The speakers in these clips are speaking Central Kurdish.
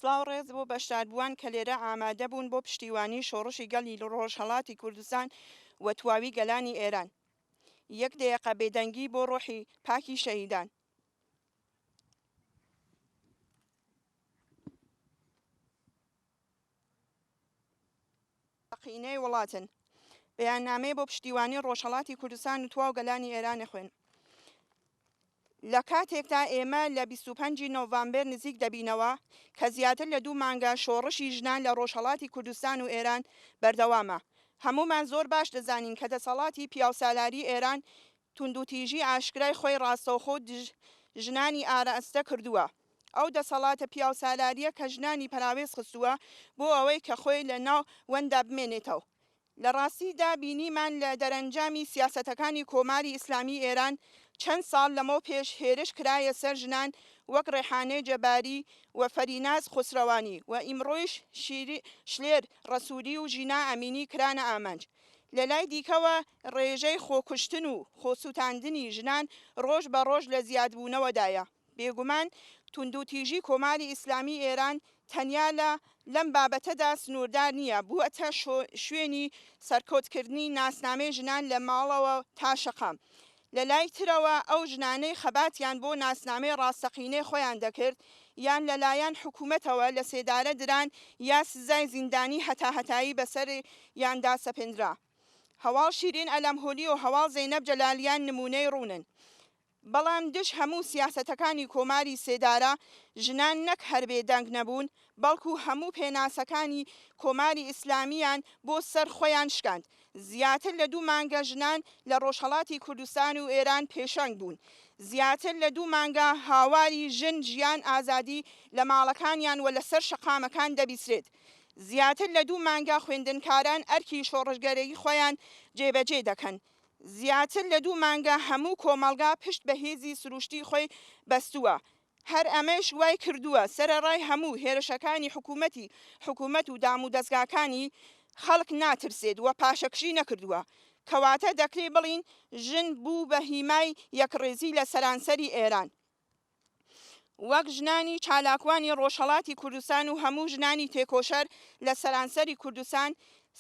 سڵاو ڕێز بۆ بەشداربووان کە لێرە ئامادە بوون بۆ پشتیوانی شۆڕشی گەلی ڕۆژهەڵاتی کوردستان و تواوی گەلانی ئێران. یەک دەیەقە بێدەنگی بۆ ڕۆحی پاکی شەهیدان. قینەی وڵاتن. بەیاننامەی بۆ پشتیوانی ڕۆژهەڵاتی کوردستان و تواو گەلانی ئێران ئەخوێن. لە کاتێکدا ئێمە لە 25 ی نۆڤامبێر نزیک دەبینەوە کە زیاتر لە دوو مانگە شۆڕشی ژنان لە ڕۆژهەڵاتی کوردستان و ئێران بەردەوامە. هەموومان زۆر باش دەزانین کە دەسەڵاتی پیاوسالاری ئێران توندوتیژی ئاشکرای خۆی ڕاستەوخۆ دژ ژنانی ئاراستە کردووە. ئەو دەسەڵاتە پیاوسالارییە کە ژنانی پەراوێز خستووە بۆ ئەوەی کە خۆی لە ناوەنددا بمێنێتەوە. لە ڕاستیدا بینیمان لە دەرەنجامی سیاسەتەکانی کۆماری ئیسلامی ئێران چەند ساڵ لەمەو پێش هێرش کرایە سەر ژنان وەک ڕێحانەی جەباری و فەریناز خوسرەوانی و ئیمڕۆیش شلێر ڕەسوولی و ژینا ئەمینی کرانە ئامانج. لە لای دیکەوە ڕێژەی خۆکوشتن و خۆسووتاندنی ژنان ڕۆژ بە ڕۆژ لە زیادبوونەوەدایە. بێگومان توندوتیژی کۆماری ئیسلامی ئێران تەنیا لە لەم بابەتەدا سنووردار نییە، بووەتە شوێنی سەرکوتکردنی ناسنامەی ژنان لە ماڵەوە تا شەقام. لە لای ترەوە ئەو ژنانەی خەباتیان بۆ ناسنامەی ڕاستەقینەی خۆیان دەکرد، یان لە لایەن حکوومەتەوە لە سێدارە دران یا سزای زیندانی هەتاهەتایی بەسەریاندا سەپێندرا. هەواڵ شیرین ئەلەمهولی و هەواڵ زەینەب جەلالیان نموونەی ڕوونن. بەڵام دژ هەموو سیاسەتەکانی کۆماری سێدارە، ژنان نەک هەر بێ دەنگ نەبوون، بەڵکو هەموو پێناسەکانی کۆماری ئیسلامییان بۆ سەر خۆیان شکاند. زیاتر لە دوو مانگە ژنان لە ڕۆژهەڵاتی کوردستان و ئێران پێشەنگ بوون. زیاتر لە دوو مانگە هاواری ژن ژیان ئازادی لە ماڵەکانیان و لەسەر شەقامەکان دەبیسرێت. زیاتر لە دوو مانگە خوێندنکاران ئەرکی شۆڕشگەرەیی خۆیان جێبەجێ دەکەن. زیاتر لە دوو مانگە هەموو کۆمەڵگا پشت بە هێزی سروشتی خۆی بەستووە، هەر ئەمەش وای کردووە سەرەڕای هەموو هێرشەکانی حکوومەتی حکوومەت و دامودەزگاکانی، خەڵک ناترسێت و پاشەکشی نەکردووە. کەواتە دەکرێ بڵێین ژن بوو بە هیمای یەکڕیزی لە سەرانسەری ئێران. وەک ژنانی چالاکوانی ڕۆژهەڵاتی کوردستان و هەموو ژنانی تێکۆشەر لە سەرانسەری کوردستان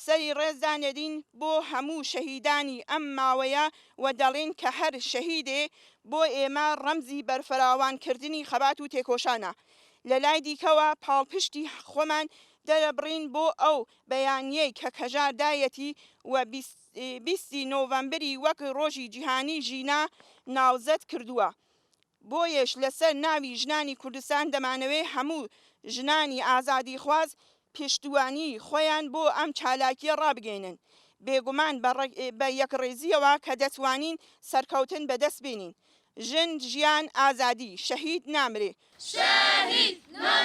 سەری ڕێز دانێرین بۆ هەموو شەهیدانی ئەم ماوەیە و دەڵێین کە هەر شەهیدێ بۆ ئێمە ڕەمزی بەرفراوان کردنی خەبات و تێکۆشانە. لە لای دیکەوە پاڵپشتی خۆمان دەرەبڕین بۆ ئەو بەیانیەی کە کەژار دایەتی و بیستی نۆڤەمبری وەک ڕۆژی جیهانی ژینا ناوزەد کردووە. بۆیەش لەسەر ناوی ژنانی کوردستان دەمانەوێ هەموو ژنانی ئازادیخواز پشتیوانی خۆیان بۆ ئەم چالاکییە ڕابگەینن. بێگومان بە یەکڕیزییەوە کە دەتوانین سەرکەوتن بەدەست بێنین. ژن، ژیان، ئازادی، شەهید نامرێ. شەهید نامرێ!